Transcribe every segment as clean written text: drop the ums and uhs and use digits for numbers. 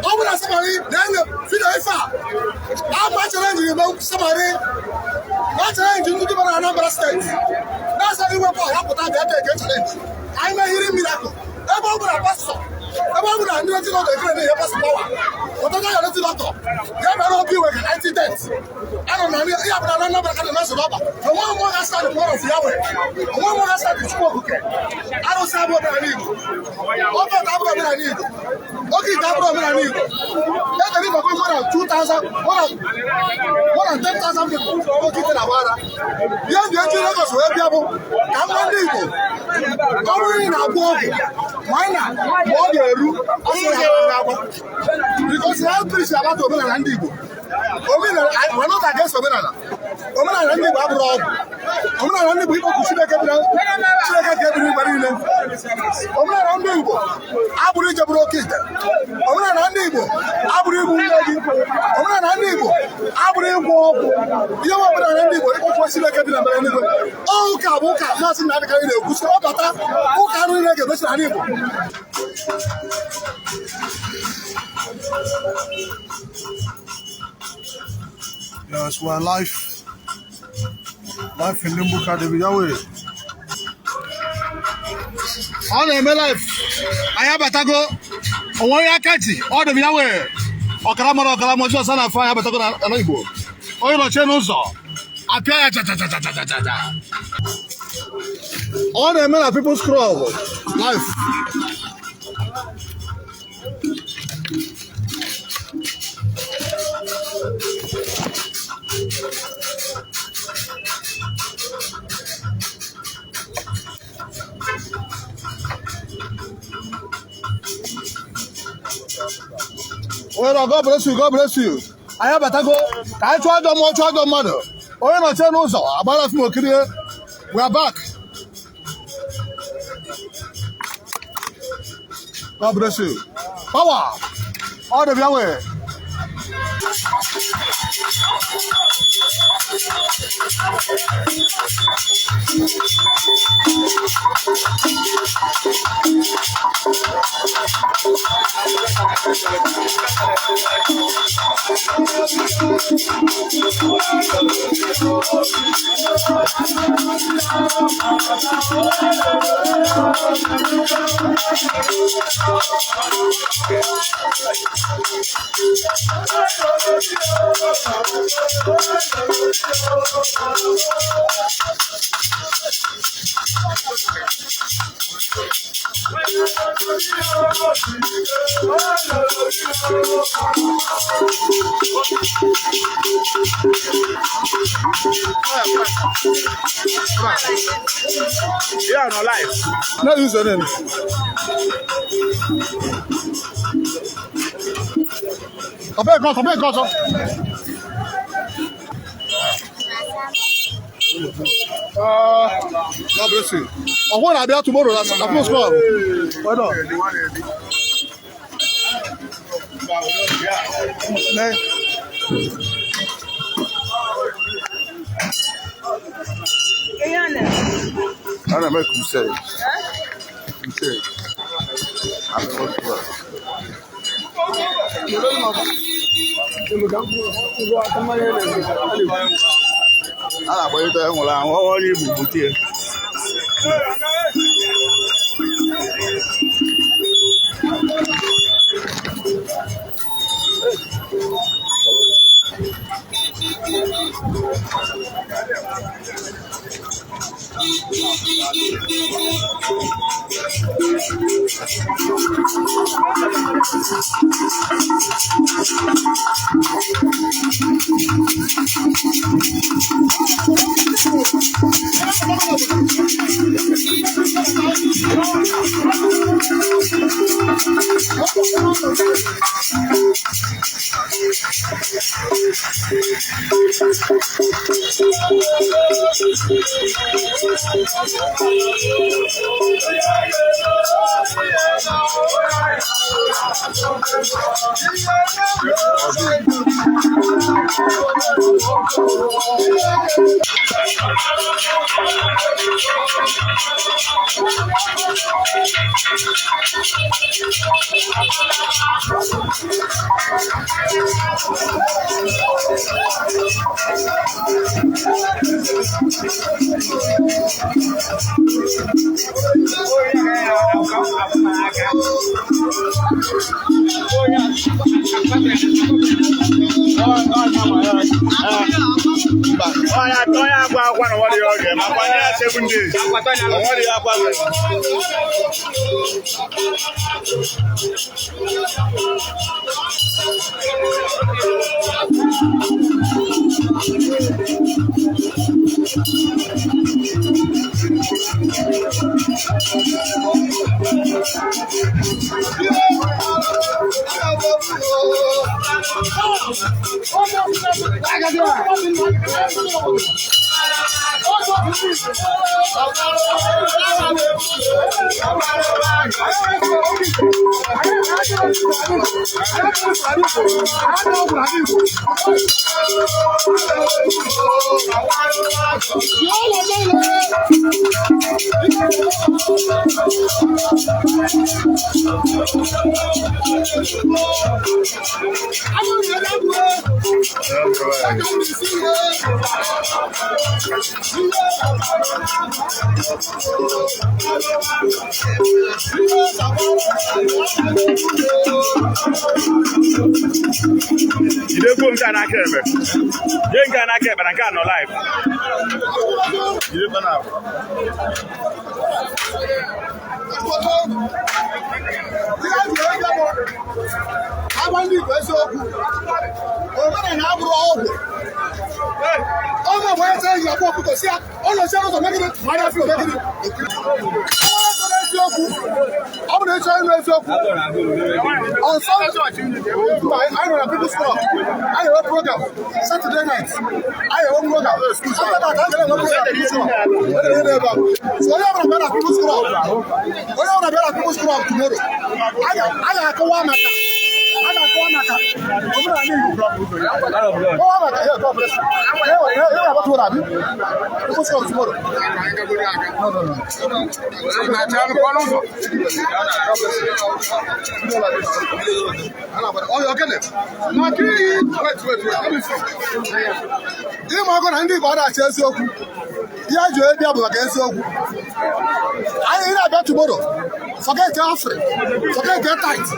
Ọ bụrụ na somebody na-enye video ife a agba challenge eme somebody na challenge ndị bara Anambra State na-asa iwepụ ya pụta bịa take challenge. Anyị mehiri miracle ebe ọ bụla pastọ, ebe ọ bụla ndị native doctor ekere na-enye pastọ power pụtata ya. Native doctor ya bịara obi iwe ka 90 death anọ na ya bụ na Anambra ka dị na nsogbu ọba. Onwe mmụọ ga-asa the power of Yahweh, onwe mmụọ ga-asa the Chukwu Okike. Arụsị abụ omenala Igbo, ofe ọta abụrụ omenala Igbo, oke ite abụrụ omenala Igbo. Edere ịgbakọ more than 2000, more than 10,000 people oke ite na agbara. Ihe ndị eji Lagos wee bịa bụ ka mma ndị Igbo. Ọ bụrụ na ị na-agwọ ọgwụ ma anyị na ma ọ ga-eru ọsọ ya na-agwa because ha preach about omenala ndị Igbo. Omenala, we're not against omenala. Omenala ndị Igbo abụrụ ọgwụ. Omenala ndị Igbo ikpokwu Chineke bịara, Chineke ka ebiri igwe niile. Omenala ndị Igbo abụrụ ije bụrụ oke ite. Omenala ndị Igbo abụrụ igbu nne gị. Omenala ndị Igbo abụrụ ịgwọ ọgwụ. Ihe nwe omenala ndị Igbo ikpokwu Chineke bi na mbara eluigwe. Ọ ụka bụ ụka Maazị Nnamdị Kanu na-ekwu sị ọ bata, ụka anụ niile ga-emechi n'ala Igbo. Yes, we're live. Live in Limbuka, David Yahweh. Ọ na-eme live. Anyị abatago onwe onye aka ji ọ dị ya wee ọkara mara ọkara ma ọjọọ na afọ. Anyị abatago n'ala Igbo. Onye nọchie n'ụzọ apịa ya chachachachachacha. Ọ na-eme na People's Club live. Onye nọ, God bless you, God bless you. Anyị abatago ka anyị chụọ ajọ mmụọ, chụọ ajọ mmadụ. Onye nọchie n'ụzọ agbara film okirie. We are back. God bless you. Power. Ọ dị bịa wee. Yeah, no life. No use your name. Tọ̀bẹ́ kan, tọ̀bẹ́ kan sọ. God bless you. Ọ̀hún na-abịa tomorrow na People's Club. Well done. Ne. A na-eme crusade. Crusade. A na-agbanyete nwụrụ anwụ ọrụ ibu butie. Onye agwa akwa na nwere oge ma kwanye ya 7 days. Nwere ya akwa. Jidekwu nke a n'aka ekpe. Jee nke a n'aka ekpe na nke a nọ live. Jidekwa na abụ. Agwa ndị Igbo eziokwu, omenala abụrụ ọgwụ. Ọ bụ onye chere yi akpọ ọkụkọ si ya, ọ nọchi ụzọ megide manya fi omegide. Eziokwu, ọ bụ na ịchọrọ ịnụ eziokwu. On Sunday, anyị nọ na People's Club, anyị enwe program Saturday night, anyị enwe program. After that, anyị ga-enwe program People's Club. So onye ọbụla bịa na People's Club, onye ọbụla bịa na People's Club tomorrow, a ga-akọwa maka omenala Igbo. Kọwa maka ihe God bless you. Ihe agbata ụlọ abi. People's Club tomorrow. No, no, no. Ịma ọgụ na ndị Igbo adachi eziokwu. Ihe eji wee bịa bụ maka eziokwu. Anyị na-abịa tomorrow. Forget offering, forget tithe,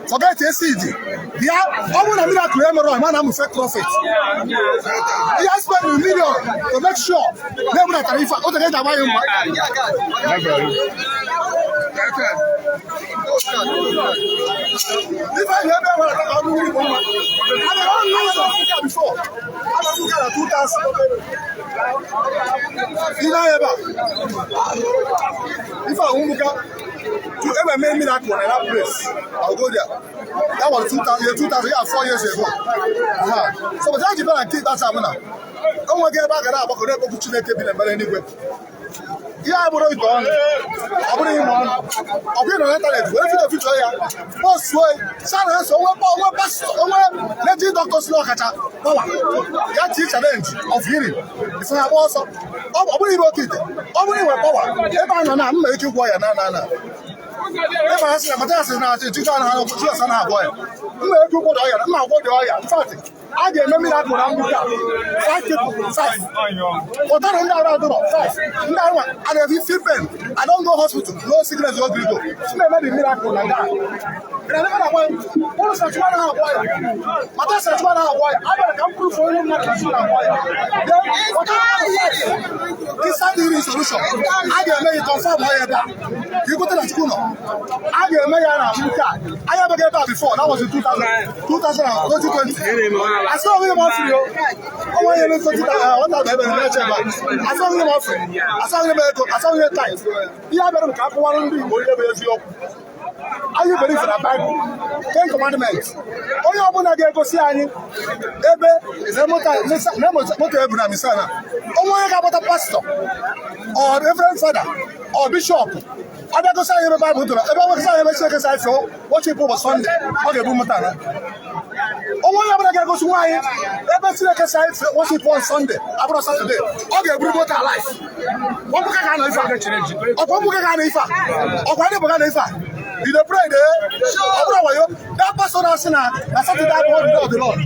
forget seed. Bịa, ọ bụrụ na miracle emere ọma na amụ fake prophet. Ihe spend a million to make sure na ebudatara ife a, otu ga eji agba ya mma. Ife anyị ebe nwere aka ka ọ bụrụ Igbo mma. Abịara ọnụ ụzọ Africa before. Abịara Africa na 2000. Ihe anyị ebe a. Ife ahụ mbuka. To ever make miracle in that place, I'll go there. That was 2000, year 2000, yeah, 4 years ago. So, but I depend on keep that time now. Come on, get back and up, but go to Chineke bi na mbara eluigwe. Ihe a bụrụ ite ọnụ, ọ bụrụ ime ọnụ, ọ bụrụ na ịntanetị, wee vidio vidio ya, postuo, sa na eso onwe onwe pastọ, onwe legend doctor si ọkacha power, ya chi challenge of healing, ife ha gba ọsọ. Ọ bụrụ ime oke ite, ọ bụrụ inwe power, ebe a nọ na mma ike ịgwọ ya na na na. Ebe a sị na Matias na-achị Jizọs na Jizọs na-agwọ ya. Mma ego ụgbọdọ ọya, mma agwọ dị ọya. In fact, a ga-eme miracle na mgbuke a. 5 people, 5. Ụtara ndị arụ adụrọ, 5. Ndị arụ a na-ebi feel pain. I don't go hospital, no sickness, no grigo. M na-eme the miracle na ndị a. Ụlọ sachụwa na agwọ ya. Matias sachụwa na agwọ ya. A bịara ka m proof onye mmadụ sachụwa na agwọ ya. Then, ụtara inside the solution, a ga-eme ya confirm ọya ebe a. Ka i kweta na Chukwu nọ. A ga-eme ya na nke a. Anyị abịaghị ebe a before, that was in 2020. Asị onwe m ọfịrị o. Onwe onye na 20,000 ebe na-eche ebe a. Asị onwe m ọfịrị. Asị onwe m ego. Asị onwe tithe. Ihe a bịara m ka a kọwara ndị Igbo ihe bụ eziokwu. Anyị believe na Bible, Ten Commandments. Onye ọbụla ga-egosi anyị ebe na moto ebu na misa na onwe, onye ga-agbata pastor or reverend father or bishop, abịa gosi anyị ebe Baịbụl dọrọ, ebe ọ gosi anyị ebe Chineke si anyị fee worship ụbọchị Sunday, ọ ga-ebu moto ala. Onwe onye ọbụla ga-egosi nwaanyị ebe Chineke si anyị fee worship on Sunday abụrụ Saturday, ọ ga-eburu moto alive. Ọkpụka ka na ife a, ọkwa mkpuke ka na ife a, ọkwa ndị bụ ka na ife a. You dey pray dey, ọ bụrụ wayo. That pastor na-asị na Saturday abụọ the day of the Lord.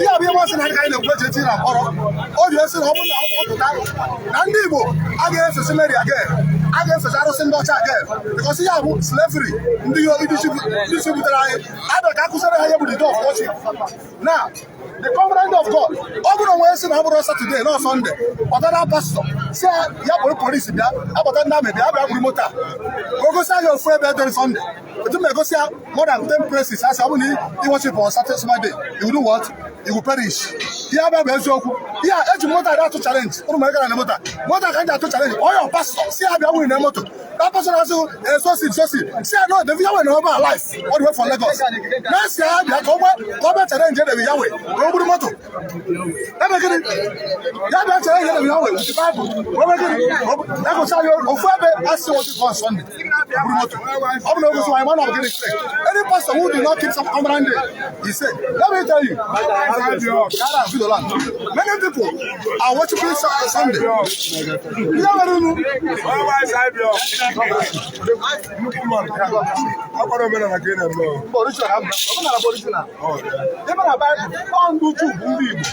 Ihe ọ bụ ihe masị na ka anyị na-ekwu eji eti na mkpọrọ o ji esi na ọ bụrụ na ọ pụta na ndị Igbo a ga-efesi Mary again, a ga-efesi arụsị ndị ọcha again, because ihe a bụ slavery ndị ndị si butere anyị. Abịa ka akụziri ha ihe bụ the day of worship. Now, the covenant of God, ọ bụrụ onwe sị na ọ bụrụ Saturday na Sunday, kpọtara pastor si ya kpọrọ polisi bịa, akpọta ndị army bịa, bịa buru moto a, ka o gosi anyị ofu ebe edere Sunday. Etu m egosi ya more than 10 places, asị ọ bụrụ na ị worship on Saturday, Sunday, you will do what? You will perish. Ihe abịa bụ eziokwu. Ihe a eji moto adị atụ challenge. Ụnụ ma gara na moto moto ka m ji atụ challenge. Onye pastor si ya bịa win na moto, that person asị esosi sosi si ya no, David Yahweh na ọba alive all the way from Lagos na-esi ya bịa ka ọ bịa challenge David Yahweh ka o buru moto ebe gịnị. Ya bịa challenge David Yahweh with the Bible ka o mee gịnị? Ya gosi anyị ofu ebe asị worship on Sunday, buru moto. Ọ bụ na o gosi anyị mana ọ bụ gịnị? Any pastor who do not keep some covenant day, he said, let me tell you, many people are worshiping Sunday. Ihe mere unu Nnukwu mmadụ akwara omenala ka ị na-eme o. Original, omenala bụ original. Ebe na Baịbụl, ọ ndị Juu bụ ndị Igbo.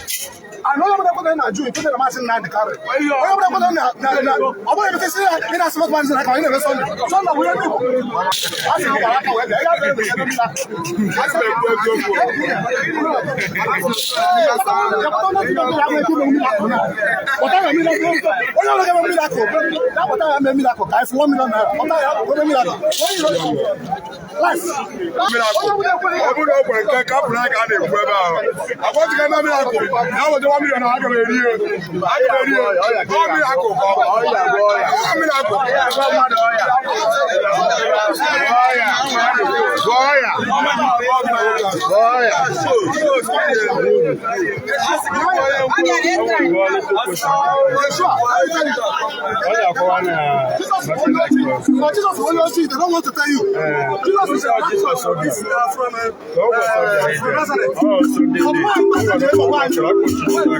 And onye ọbụla kwetara na Juu ekwetara na Maazị Nnamdị Kanu. Onye ọbụla kwetara na ọ bụghị ebete ya ị na-asị Maazị Nnamdị Kanu, ị na-eme Sunday. Sunday bụ ihe ndị Igbo. A sị na aka wee bịa, ị ga-abịa ebe ebe mmiri akụ. A sị na ekwu eziokwu. Onye ọbụla ga-eme mmiri akụ, ya kpọta ya mee mmiri akụ ka anyị fụ 1 million naira. Kpọta ya wee mmiri akụ. Life. Miracle. Ọ bụrụ na o kwere nke ka apụrụ aka a na-ekwu ebe ahụ. Agwatụghị ebe miracle. Ya weta 1 million na aga m eri ya. Aga m eri ya. Ọ miracle ka ọ bụ. Ọ miracle. Gwọọ ya. Gwọọ ya. Gwọọ ya. Yeshua, let me tell you. Jesus is only but Jesus is only they don't want to tell you. Jesus is a Jesus is from Nazareth. For one person, for one. Jesus only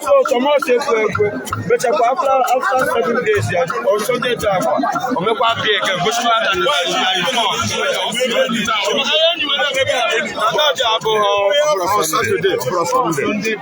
So Thomas ekwe ekwe mechakwa after 7 days ya on Sunday taa akwa o mekwa apịa eke gosikwa aka na abụghị Saturday, Sunday.